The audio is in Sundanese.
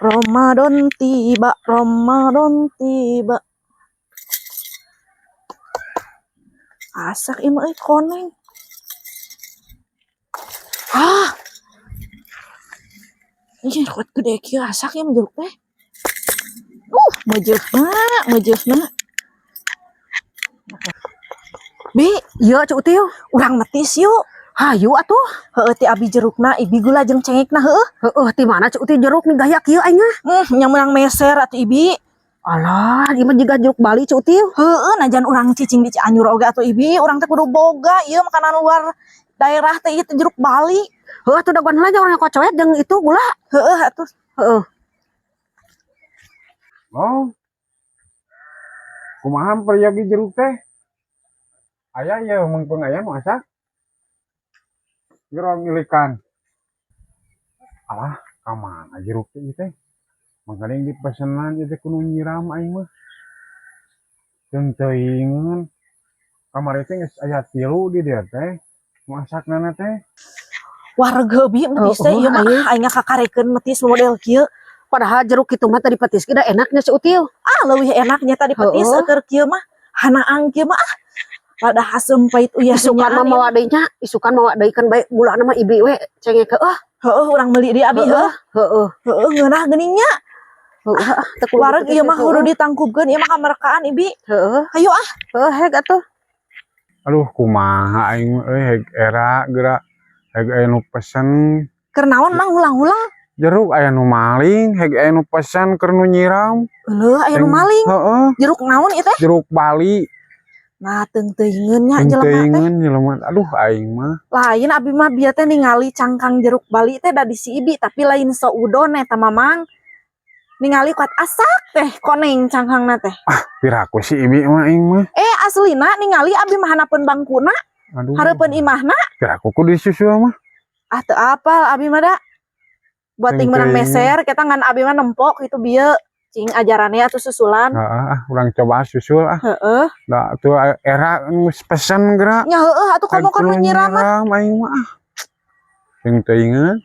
Ramadan tiba, Ramadan tiba. Asak ieu mah euy koneng. Ah. Ih, kuat gede kieu asak ieu mah jeruk teh. Meujeufna, meujeufna. Bi, Iya, Cuk Util. Urang metis yuk. Hayu atuh. Heueuh, ti abi jerukna, ibi gula jeung cengekna heueuh. Heeh, ti mana Cuk Util jeruk nih gaya kieu aing mah? Nya meunang meser atuh, Ibi. Alah, ieu mah jiga jeruk Bali, Cuk Util. Heueuh, najan urang cicing di Cianjur oge atuh, Ibi, urang teh kudu boga ieu makanan luar daerah teh, ieu teh jeruk Bali. Heueuh atuh, dagoan heula urang kocoet jeung itu gula. Heueuh atuh. Heeh. Oh. Kumaha peryogi jeruk teh? Aya ya meungpeung aya nu asak. Gerong ngilikan. Alah, ka mana jeruk teh ieu teh? Mangkaning dipesenan ieu teh kudu nyiram aing mah. Teung teuingeun. Kamari teh geus aya tilu di dieu teh. Nu asakna teh. Warga, Bi, metis teh ieu mah Aing. Aing kakarekeun metis model kieu. Padahal jeruk itu mah tadi petis kita enaknya, Cuk Util. Ah, leuwih enaknya tadi petis keur kieu mah. Hanaang kieu mah ah. Rada haseum pait uyah. Isukan mah mawa deui nya, isukan mawa deui kan bae gulana mah ibi we cengek heueuh. Heueuh, urang meuli deui abi heueuh. Heeh. Heueuh, ngeunah geuning nya. Heeh, ah, teu kudu Wareg dipetis ieu mah heeh. kudu ditangkubkeun ieu mah kamerkaan, Ibi. Heeh. Hayu ah. Heeh, heg atuh. Aduh, kumaha aing mah euy, heg era geura heg aya nu pesen. Keur naon, Mang, hulang-hulang? Jeruk aya nu maling, heg aya nu pesen keur nu nyiram. Euleuh, aya nu maling. Heeh. Jeruk naon ieu teh? Jeruk Bali. Nah, teung teuingeun nya jelema teh. Teuingeun jelema. Aduh, aing mah. Lain, abi mah bieu teh ningali cangkang jeruk Bali teh da di si Ibi, tapi lain soudon eta mah, Mang. Ningali kuat asak teh koneng cangkangna teh. Piraku si Ibi mah aing mah. Eh, aslina ningali abi mah hanapeun bangkuna, Aduh. Hareupeun imahna. Piraku kudu disusul mah. Ah, teu apal abi mah da. Buat ting menang Teuing. Meser kita ngan abi mah nempok itu bieu. Cing ajarannya atuh susulan. Heeh, ah, urang coba susul ah. Heeh. Da tuh era geus pesen geura. Nya heueuh atuh, komo kan nu nyiram mah. Nyiram aing mah ah. Teung teuingeun.